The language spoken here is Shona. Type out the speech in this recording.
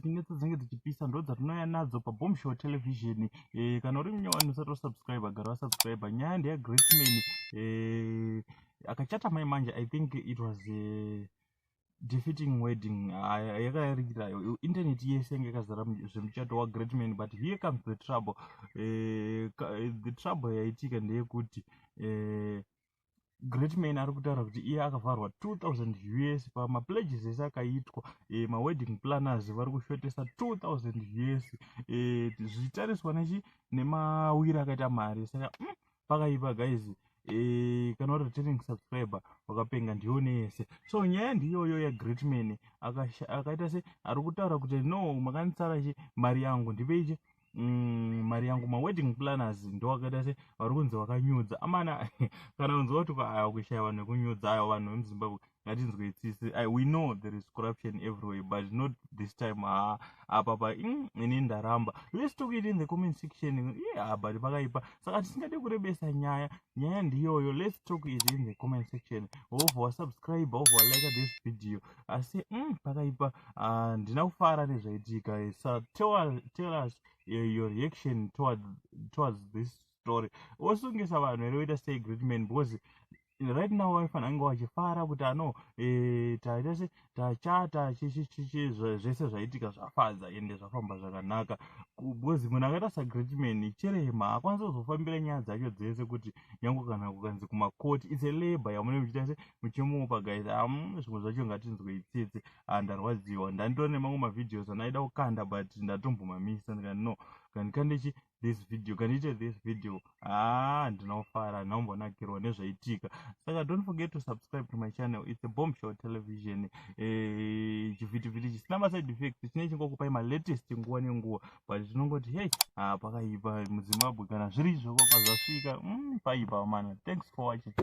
dzichinetsa, dzinenge dzichipisa, ndo dzatinouya nadzo paBombshow Television. Kana uri munyowani usati wasubscribe, gara wasubscribe. Nyaya ndeyaGreatman akachata mai manje. I think it was a defeating wedding yakayarikira internet yese, yange yakazara zvemuchato waGreatman. But here comes the trouble. The trouble yaitika ndeyekuti Greatman ari kutaura kuti iye akavharwa 2000 US pamapledges ese akaitwa. Mawedding planners vari kushotesa 2000 US, zvichitariswa nechi nemawiri akaita mari. Saka pakaipa, guys. Kana uri returning subscriber, wakapenga, ndione yese. So nyaya ndiyoyo yaGreatman, akaita se ari kutaura kuti, "No, makanditsara chi mari yangu, ndipeichi mari yangu." Mawedding planners ndo akaita se vari kunzi vakanyudza amana. Kana unzwa kuti aya kushaya vanhu vekunyudza, aya vanhu vemuZimbabwe, ngatinzwe tsitsi. We know there is corruption everywhere, but not this time. Ha, apa pa ini ndaramba. Let's talk it in the comment section. Yeah, but pakaipa. Saka tisingade kurebesa nyaya, nyaya ndiyoyo. Let's talk it in the comment section. Wobva wasubscribe, wobva walike this video. Asi pakaipa. Ndina kufara nezvaitika. So tell us your reaction towards this story. Wosungisa vanhu here? Woita sei, Greatman? Because right now vaifanira kunge vachifara kuti ano taita se tachata, chichichichi, zvese zvaitika zvafadza, ende zvafamba zvakanaka, because munhu akaita saGreatman chirema haakwanisi kuzofambira nyaya dzacho dzese, kuti nyange kana kukanzi kumakoti, it's a labor yamunenge muchiita se muchimupa. Guys, zvimwe zvacho ngatinzwe itsitsi. Ndarwadziwa. Ndanditori nemamwe mavideos andaida kukanda, but ndatombomamisa, ndikati, "No, kandikandechi this video, kandiite this video." Ah, ndinofara, ndinombonakirwa nezvaitika. Saka don't forget to subscribe to my channel. It's a Bomb Show Television, chivhitivhiti chisina maside effects, chine chingokupai malatest nguva nenguva. But tinongoti, hey, ah, pakaipa muZimbabwe kana zviri izvoko pazvasvika. Paipa mana. Thanks for watching.